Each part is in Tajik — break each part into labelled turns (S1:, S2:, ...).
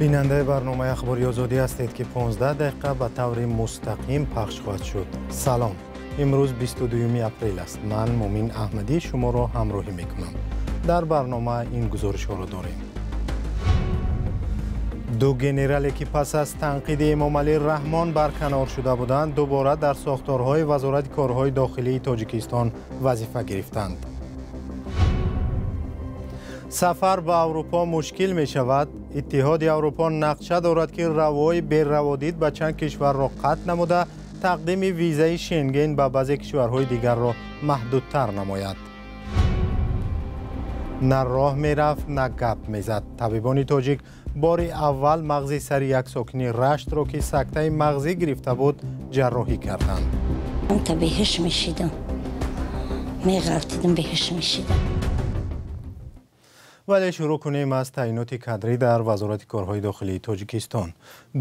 S1: Бинандаи барномаи Ахбори Озодӣ ҳастед, ки 15 дақиқа ба таври мустақим пахш хоҳад шуд. Салом. Имрӯз 22 апрел аст. Ман Мумин Аҳмадӣ шуморо ҳамроҳӣ мекунам. Дар барнома ин гузоришҳоро дорем. Ду генерале ки пас аз танқиди Эмомалӣ Раҳмон барканор шуда буданд, дубора дар сохторҳои Вазорати корҳои дохилии Тоҷикистон вазифа гирифтанд. Сафар ба Аврупо мушкил мешавад. Иттиҳоди Аврупо нақша дорад, ки равои бераводид ба чанд кишварро қатъ намуда, тақдими визаи Шенген ба баъзе кишварҳои дигарро маҳдудтар намояд. На роҳ мерафт, на гап мезад. Табибони тоҷик бори аввал мағзи сари як сокини Раштро, ки сактаи мағзӣ гирифта буд, ҷарроҳӣ карданд.
S2: Та беҳуш мешидам, меғалтидам, беҳуш мешидам.
S1: Вале шурӯъ кунем аз таъиноти кадрӣ дар Вазорати корҳои дохилии Тоҷикистон.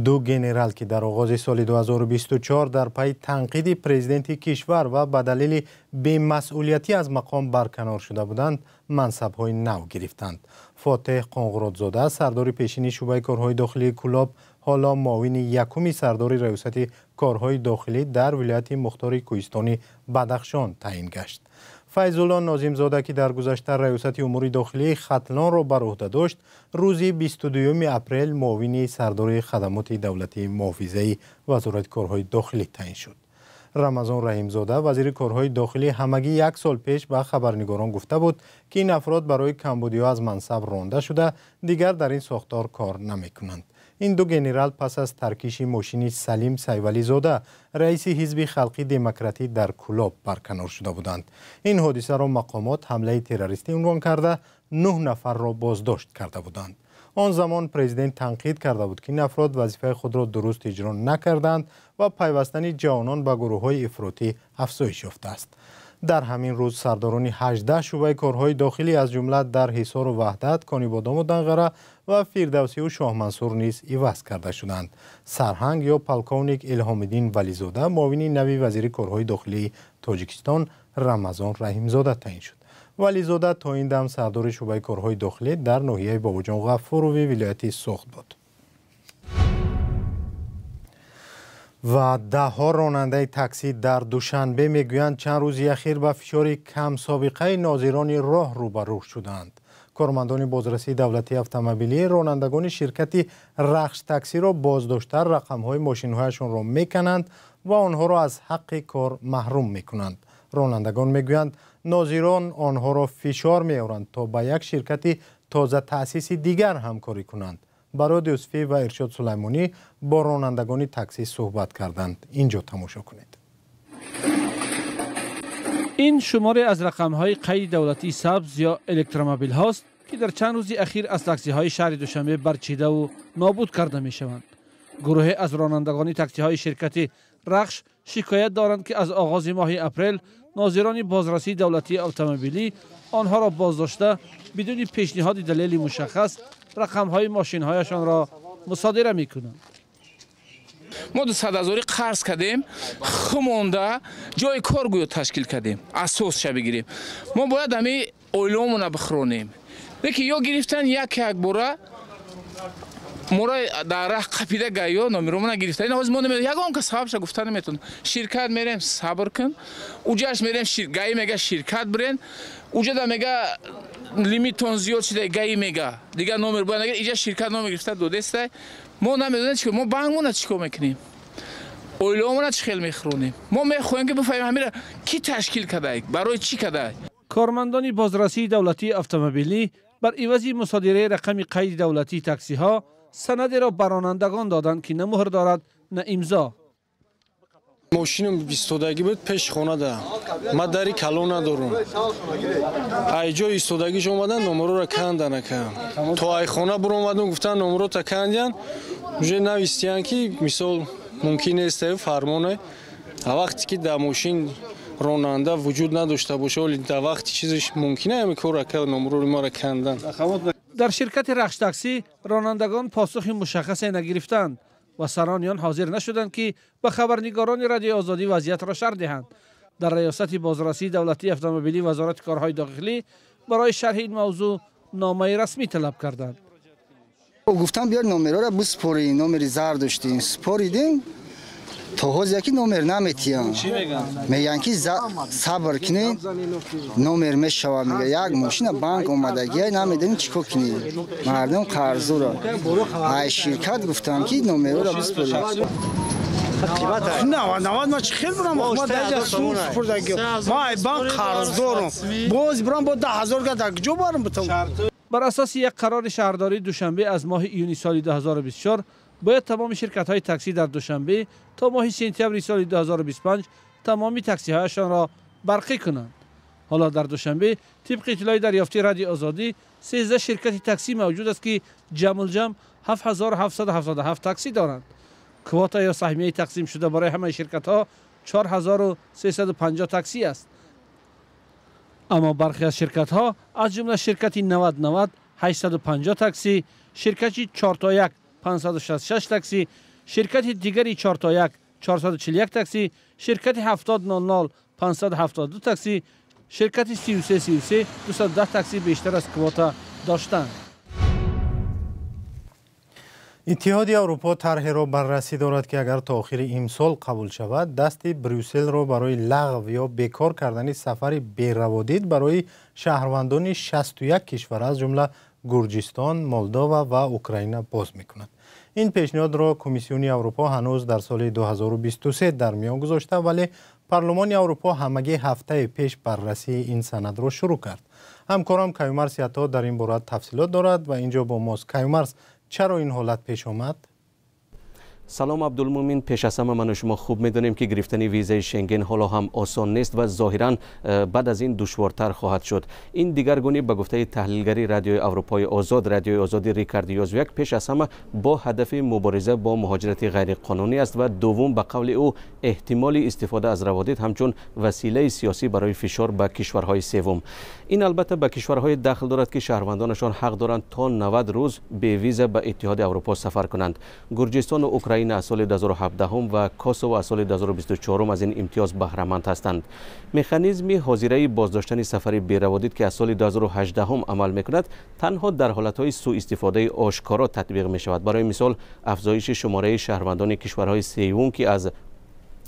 S1: Ду генерал, ки дар оғози соли 2024 дар пайи танқиди президенти кишвар ва ба далели бемасъулиятӣ аз мақом барканор шуда буданд, мансабҳои нав гирифтанд. Фотеҳ Қоңғуродзода, сардори пешини шӯъбаи корҳои дохилии Кӯлоб, ҳоло муовини якуми сардори раёсати корҳои дохилӣ дар вилояти мухтори кӯҳистони Бадахшон таъин гашт. Файзулло Нозимзода, ки дар гузашта раёсати умури дохилии Хатлонро бар уҳда дошт, рӯзи 22 апрел муовини сардори хадамоти давлатии муҳофизаи Вазорати корҳои дохилӣ таъин шуд. Рамазон Раҳимзода, вазири корҳои дохилӣ, ҳамагӣ як сол пеш ба хабарнигорон гуфта буд, ки ин афрод барои камбудиҳо аз мансаб ронда шуда, дигар дар ин сохтор кор намекунанд. Ин ду генерал пас аз таркиши мошини Салим Сайвализода, раиси ҳизби халқи демократӣ дар Кӯлоб, барканор шуда буданд. Ин ҳодисаро мақомот ҳамлаи террористӣ унвон карда, 9 нафарро боздошт карда буданд. Он замон президент танқид карда буд, ки ин афрод вазифаи худро дуруст иҷро накарданд ва пайвастани ҷавонон ба гурӯҳҳои ифротӣ афзоиш ёфтааст. Дар ҳамин рӯз сардорони 18 шӯъбаи корҳои дохилӣ, аз ҷумла дар Ҳисору Ваҳдат, Конибодому Данғара ва Фирдавсию Шоҳмансур низ иваз карда шуданд. Сарҳанг ё полковник Илҳомиддин Вализода муовини нави вазири корҳои дохилии Тоҷикистон Рамазон Раҳимзода таъин шуд. Вализода то ин дам сардори шӯъбаи корҳои дохилӣ дар ноҳияи Бобоҷон Ғафурови вилояти Суғд буд. Ва даҳҳо ронандаи таксӣ дар Душанбе мегӯянд, чанд рӯзи ахир ба фишори камсобиқаи нозирони роҳ рӯбарӯ шуданд. Кормандони бозрасии давлатии автомобилӣ ронандагони ширкати Рахш таксиро боздошта, рақамҳои мошинҳояшонро мекананд ва онҳоро аз ҳаққи кор маҳрум мекунанд. Ронандагон мегӯянд, нозирон онҳоро фишор меоранд, то ба як ширкати тозатаъсиси дигар ҳамкорӣ кунанд. Барод Юсуфӣ ва Иршод Сулаймонӣ бо ронандагони таксӣ суҳбат карданд. Инҷо тамошо кунед.
S3: Ин шуморе аз рақамҳои қайди давлатии сабз ё электромобилҳост, ки дар чанд рӯзи ахир аз таксиҳои шаҳри Душанбе барчидаву нобуд карда мешаванд. Гурӯҳе аз ронандагони таксиҳои ширкати Рахш шикоят доранд, ки аз оғози моҳи апрел нозирони бозрасии давлатии автомобилӣ онҳоро боздошта, бидуни пешниҳоди далели мушаххас рақамҳои мошинҳояшонро мусодира мекунанд.
S4: Мо 200 ҳазорӣ қарз кардем, хумонда ҷои кор гӯё ташкил кардем, асосша бигирем. Мо бояд ҳами оилаомона бихӯронем. Лекин ё гирифтан як як бора моро дар раҳ қапида гаё номеромона гирифта. Ин ҳозир мо ягон кас сабабша гуфта наметавонем. Ширкат мерем, сабр кун. Уҷаш мерем, гаи мега ширкат бирен. Уҷада мега лимиттон зиёд шуда, гаи мега. Дигар номер бояд нагир, иҷа ширкат номер гирифта додеста. Мо намедонем чӣ, мо банкмона чӣ кор мекунем. Оилаомона чӣ хел мехӯронем. Мо мехоҳем, ки бифаҳмем ҳамира кӣ ташкил кардае, барои чӣ кардае.
S3: Кормандони бозрасии давлатии автомобилӣ бар ивази мусодираи рақами қайди давлатии таксиҳо санадеро ба ронандагон доданд, ки на муҳр дорад, на имзо.
S5: Мошинам истодагӣ буд пеши хонада. Ман дари калон надорам. Ай ҷои истодагиш омадан, номероро кандан ака. То ай хона буромадам, гуфтан номерота кандиян, уже навистиян, ки мисол мумкин нест фармоне. А вақте ки дар мошин ронанда вуҷуд надошта боша, оли дар вақти чизиш мумкин ами кор ака номерои маро кандан.
S3: Дар ширкати Рахш таксӣ ронандагон посухи мушаххасе нагирифтанд ва сарони он ҳозир нашуданд, ки ба хабарнигорони Радиои Озодӣ вазъиятро шарҳ диҳанд. Дар раёсати бозрасии давлатии автомобилӣ Вазорати корҳои дохилӣ барои шарҳи ин мавзӯъ номаи расмӣ талаб карданд.
S6: Гуфтам биёр номерҳоро биспорӣ, номери зар доштем, споридем, то ҳозир яки номер наметиям. Мегӯянд ки сабр кунед, номер мешавад. Мега як мошина банк омадагия, намедонем чӣ кор кунем. Мардум қарзуро. Ай ширкат гуфтам ки номерҳоро биспоред.
S7: 90 ма чӣ хел бурам? Ма даҷа сум спурдагиё. Ма ай банк қарздорам. Боз бурам бо 10,000 га дар куҷо барам бутам?
S3: Бар асоси як қарори шаҳрдории Душанбе аз моҳи июни соли 2024 бояд тамоми ширкатҳои таксӣ дар Душанбе то моҳи сентябри соли 2025 тамоми таксиҳояшонро барқӣ кунанд. Ҳоло дар Душанбе тибқи иттилои дарёфтии Радиои Озодӣ 13 ширкати таксӣ мавҷуд аст, ки ҷамъулҷамъ 7777 таксӣ доранд. Квота ё саҳмияи тақсимшуда барои ҳамаи ширкатҳо 4350 таксӣ аст. Аммо бархе аз ширкатҳо, аз ҷумла ширкати 9090 850 таксӣ, ширкати 4 1 566 таксӣ, ширкати дигари 4 1 441 таксӣ, ширкати 7000 572 таксӣ, ширкати 3333 210 таксӣ бештар аз квота доштанд.
S1: Иттиҳоди Аврупо тарҳеро баррасӣ дорад, ки агар то охири имсол қабул шавад, дасти Брюсселро барои лағв ё бекор кардани сафари бераводид барои шаҳрвандони 61 кишвар, аз ҷумла Гурҷистон, Молдова ва Украина боз мекунад. Ин пешниҳодро Комиссиони Аврупо ҳанӯз дар соли 2023 дар миён гузошта, вале Парлумони Аврупо ҳамагӣ ҳафтаи пеш баррасии ин санадро шурӯъ кард. Ҳамкорам Каюмарс Ято дар ин бора тафсилот дорад ва инҷо бо мост. Каюмарс, чаро ин ҳолат пеш омад?
S8: Салом, Абдулмумин. Пеш аз ҳама, ману шумо хуб медонем, ки гирифтани визаи Шенген ҳоло ҳам осон нест ва зоҳиран баъд аз ин душвортар хоҳад шуд. Ин дигаргунӣ, ба гуфтаи таҳлилгари Радиои Аврупои Озод, Радиои Озоди Рикард Ёзвяк, пеш аз ҳама бо ҳадафи мубориза бо муҳоҷирати ғайриқонунӣ аст ва дуввум, ба қавли ӯ, эҳтимоли истифода аз раводид ҳамчун василаи сиёсӣ барои фишор ба кишварҳои севум. Ин албатта ба кишварҳое дахл дорад, ки шаҳрвандонашон ҳақ доранд то 90 рӯз бевиза ба Иттиҳоди Аврупо сафар кунанд. Гурҷистону Украина аз соли 2017 ва Косово аз соли 2024 аз ин имтиёз баҳраманд ҳастанд. Механизми ҳозираи боздоштани сафари бераводид, ки аз соли 2018 амал мекунад, танҳо дар ҳолатҳои сӯистифодаи ошкоро татбиқ мешавад. Барои мисол, афзоиши шумораи шаҳрвандони кишварҳои сеюм, ки аз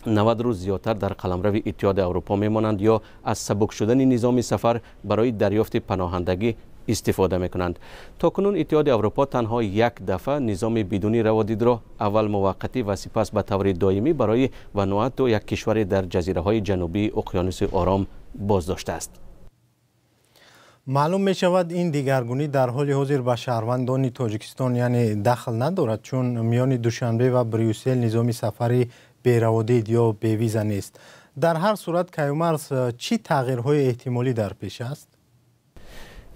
S8: 90 рӯз зиёдтар дар қаламрави Иттиҳоди Аврупо мемонанд ё аз сабук шудани низоми сафар барои дарёфти паноҳандагӣ истифода мекунанд. То кунун Иттиҳоди Аврупо танҳо як дафъа низоми бидуни раводидро аввал муваққатӣ ва сипас ба таври доимӣ барои Вануату, як кишваре дар ҷазираҳои ҷанубии Уқёнуси Ором, боздоштааст.
S1: Маълум мешавад, ин дигаргунӣ дар ҳоли ҳозир ба шаҳрвандони Тоҷикистон яъне дахл надорад, чун миёни Душанбе ва Брюссел низоми сафари бераводид ё бевиза нест. Дар ҳар сурат, Каюмарс, чӣ тағйирҳои эҳтимолӣ дар пеш аст?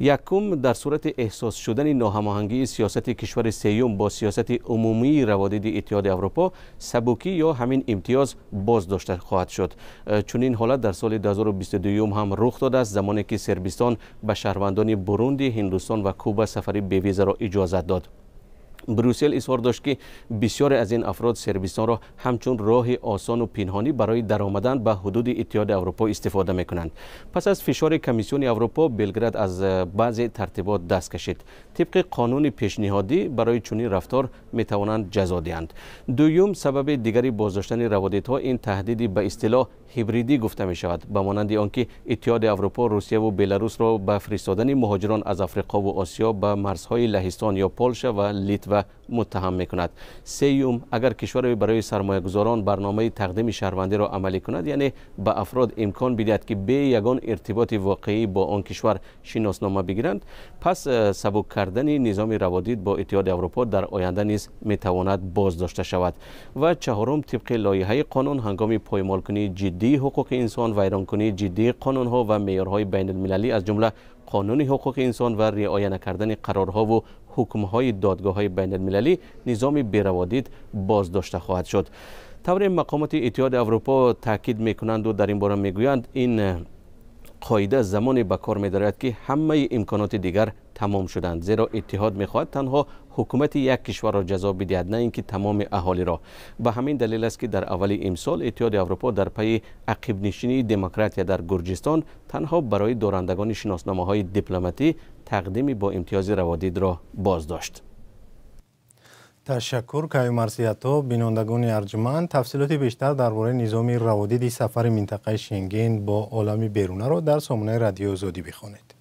S8: Якум, дар сурати эҳсос шудани ноҳамоҳангии сиёсати кишвари сеюм бо сиёсати умумии раводиди Иттиҳоди Аврупо, сабукӣ ё ҳамин имтиёз боздошта хоҳад шуд. Чунин ҳолат дар соли 2022 ҳам рух додааст, замоне ки Сербистон ба шаҳрвандони Бурунди, Ҳиндустон ва Куба сафари бевизаро иҷозат дод. Брюссел изҳор дошт, ки бисёре аз ин афрод Сербистонро ҳамчун роҳи осону пинҳонӣ барои даромадан ба ҳудуди Иттиҳоди Аврупо истифода мекунанд. Пас аз фишори Комиссиони Аврупо, Белград аз баъзе тартибот даст кашид. Тибқи қонуни пешниҳодӣ, барои чунин рафтор метавонанд ҷазо диҳанд. Дуюм, сабаби дигари боздоштани раводидҳо ин таҳдиди ба истилоҳ ҳибридӣ гуфта мешавад, ба монанди он ки Иттиҳоди Аврупо Русияву Беларусро ба фиристодани муҳоҷирон аз Африқову Осиё ба марзҳои Лаҳистон ё Полша ва Литва муттаҳам мекунад. Сеюм, агар кишваре барои сармоягузорон барномаи тақдими шаҳрвандиро амалӣ кунад, яъне ба афрод имкон бидиҳад, ки бе ягон иртиботи воқеӣ бо он кишвар шиноснома бигиранд, пас сабук кардани низоми раводид бо Иттиҳоди Аврупо дар оянда низ метавонад боздошта шавад. Ва чаҳорум, тибқи лоиҳаи қонун, ҳангоми поймолкунии ҷиддии ҳуқуқи инсон, вайронкунии ҷиддии қонунҳо ва меъёрҳои байналмилалӣ, аз ҷумла қонуни ҳуқуқи инсон, ва риоя накардани қарорҳову ҳукмҳои додгоҳҳои байналмилалӣ низоми бераводид боздошта хоҳад шуд. Тавре мақомоти Иттиҳоди Аврупо таъкид мекунанду дар ин бора мегӯянд, ин қоида замоне ба кор медарояд, ки ҳамаи имконоти дигар тамом шуданд, зеро иттиҳод мехоҳад танҳо ҳукумати як кишварро ҷазо бидиҳад, на ин ки тамоми аҳолиро. Ба ҳамин далел аст, ки дар аввали имсол Иттиҳоди Аврупо дар пайи ақибнишинии демократия дар Гурҷистон танҳо барои дорандагони шиносномаҳои дипломатӣ тақдими бо имтиёзи раводидро боздошт.
S1: Ташаккур, Каюмарс Ято. Бинандагони арҷманд, тафсилоти бештар дар бораи низоми раводиди сафари минтақаи Шенген бо олами берунаро дар сомонаи Радиои Озодӣ бихонед.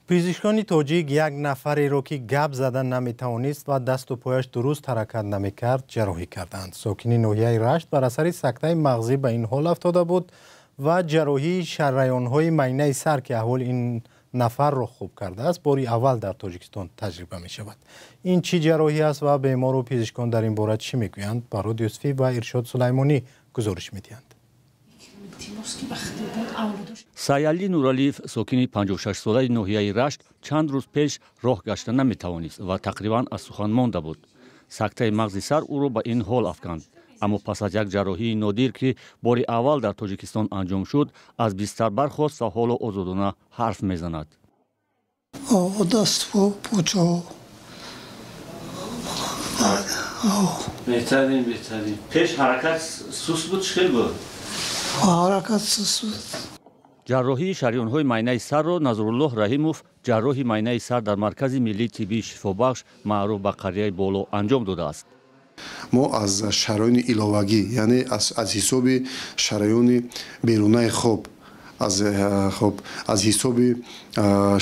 S1: Пизишкони тоҷик як нафареро, ки гап зада наметавонист ва дасту пояш дуруст ҳаракат намекард, ҷарроҳӣ карданд. Сокини ноҳияи Рашт бар асари сактаи мағзӣ ба ин ҳол афтода буд ва ҷарроҳии шараёнҳои майнаи сар, ки аҳволи ин нафарро хуб кардааст, бори аввал дар Тоҷикистон таҷриба мешавад. Ин чӣ ҷарроҳӣ аст ва бемору пизишкон дар ин бора чӣ мегӯянд? Барод Юсуфӣ ва Иршод Сулаймонӣ гузориш медиҳанд.
S9: Саялӣ Нуралиев, сокини 56-солаи ноҳияи Рашт, чанд рӯз пеш роҳ гашта наметавонист ва тақрибан аз сухан монда буд. Сактаи мағзи сар ӯро ба ин ҳол афканд. Аммо пас аз як ҷарроҳии нодир, ки бори аввал дар Тоҷикистон анҷом шуд, аз бистар бархост ва ҳоло озодона ҳарф мезанад.
S10: Дасту почо.
S9: Беҳтарин, беҳтарин. Пеш ҳаракат суст буд, чӣ хел буд?
S10: Ҳаракат суст буд.
S9: Ҷарроҳии шариёнҳои майнаи сарро Назруллоҳ Раҳимов, ҷарроҳи майнаи сар дар Маркази миллии тиббии шифобахш, маъруф ба қарияи боло, анҷом додааст.
S11: Мо аз шараёни иловагӣ, яъне аз ҳисоби шараёни берунаи хоб, аз ҳисоби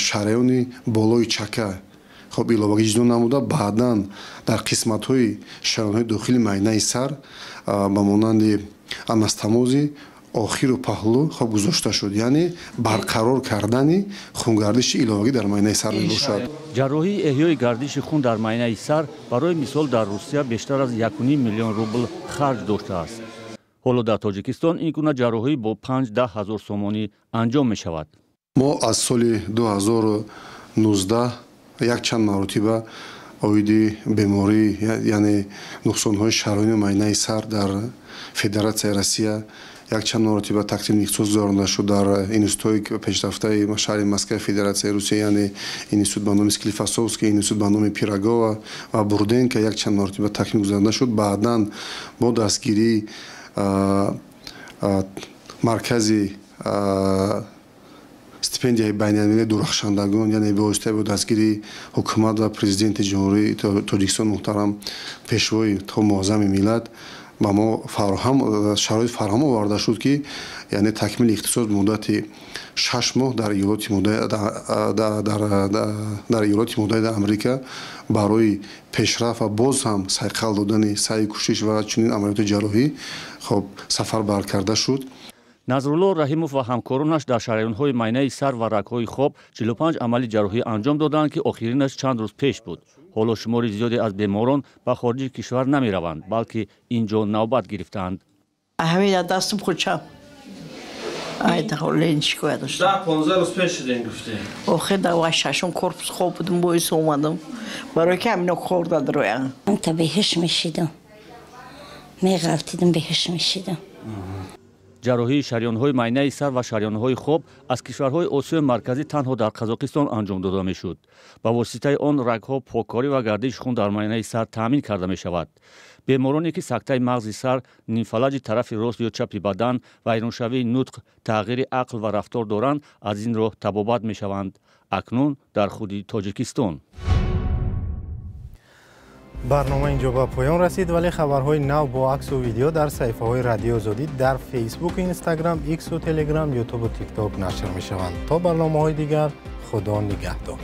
S11: шараёни болои чака хоб иловагӣ ҷудо намуда, баъдан дар қисматҳои шараёнҳои дохили майнаи сар ба монанди анастомози охиру паҳлӯ хоб гузошта шуд, яъне барқарор кардани хунгардиши иловагӣ дар майнаи сар мебошад.
S9: Ҷарроҳии эҳёи гардиши хун дар майнаи сар барои мисол дар Русия бештар аз 1,5 миллион рубл харҷ доштааст. Ҳоло дар Тоҷикистон ин гуна ҷарроҳӣ бо 5-10 ҳазор сомонӣ анҷом мешавад.
S11: Мо аз соли 2019 якчанд маротиба оиди беморӣ, яъне нуқсонҳои шароини майнаи сар дар Федератсияи Россия якчанд маротиба тақдими ихтисос гузаронда шуд дар институтҳои пешрафтаи шаҳри Москваи Федератсияи Русия, яъне институт ба номи Склифосовский, институт ба номи Пирогова ва Бурденко якчанд маротиба тақдим гузаронда шуд. Баъдан бо дастгирии маркази стипендияи байналмилалии дурахшандагон, яъне бевосита бо дастгирии ҳукумат ва президенти Ҷумҳурии Тоҷикистон муҳтарам Пешвои то муаззами миллат ба мо фароҳам шароит фароҳам оварда шуд, ки яъне такмили ихтисос муддати 6 моҳ дар Иёлоти Муттаҳидаи Амрика барои пешрафт ва боз ҳам сайқал додани саъю кӯшиш ва чунин амалиёти ҷарроҳӣ хоб сафарбар карда шуд.
S9: Назруллоҳ Раҳимов ва ҳамкоронаш дар шараёнҳои майнаи сар ва рагҳои хоб 45 амали ҷарроҳӣ анҷом доданд, ки охиринаш чанд рӯз пеш буд. Ҳоло шумори зиёде аз беморон ба хориҷи кишвар намераванд, балки ин ҷо навбат гирифтаанд.
S12: Ҳамин дастам худчам. Ай ленч шикоят доштам.
S3: 10-15 рӯз пеш шудем гуфтем.
S12: Охир дар вай шашум корпус хоб будам, боис омадам. Барои ки ҳамино кор дадроян.
S2: Та беҳуш мешидам. Меғалтидам, беҳуш мешидам.
S9: Ҷарроҳии шариёнҳои майнаи сар ва шариёнҳои хоб аз кишварҳои Осиёи Марказӣ танҳо дар Қазоқистон анҷом дода мешуд. Ба воситаи он рагҳо поккорӣ ва гардиши хун дар майнаи сар таъмин карда мешавад. Бемороне ки сактаи мағзи сар, нимфалаҷи тарафи рост ё чапи бадан, вайроншавии нутқ, тағйири ақл ва рафтор доранд, аз ин роҳ табобат мешаванд. Акнун дар худи Тоҷикистон.
S1: Барнома инҷо ба поён расид, вале хабарҳои нав бо аксу видео дар саҳифаҳои Радиои Озодӣ дар Фейсбук, Инстаграм, Иксу Телеграм, Ютубу Тикток нашр мешаванд. То барномаҳои дигар, Худо нигаҳдор.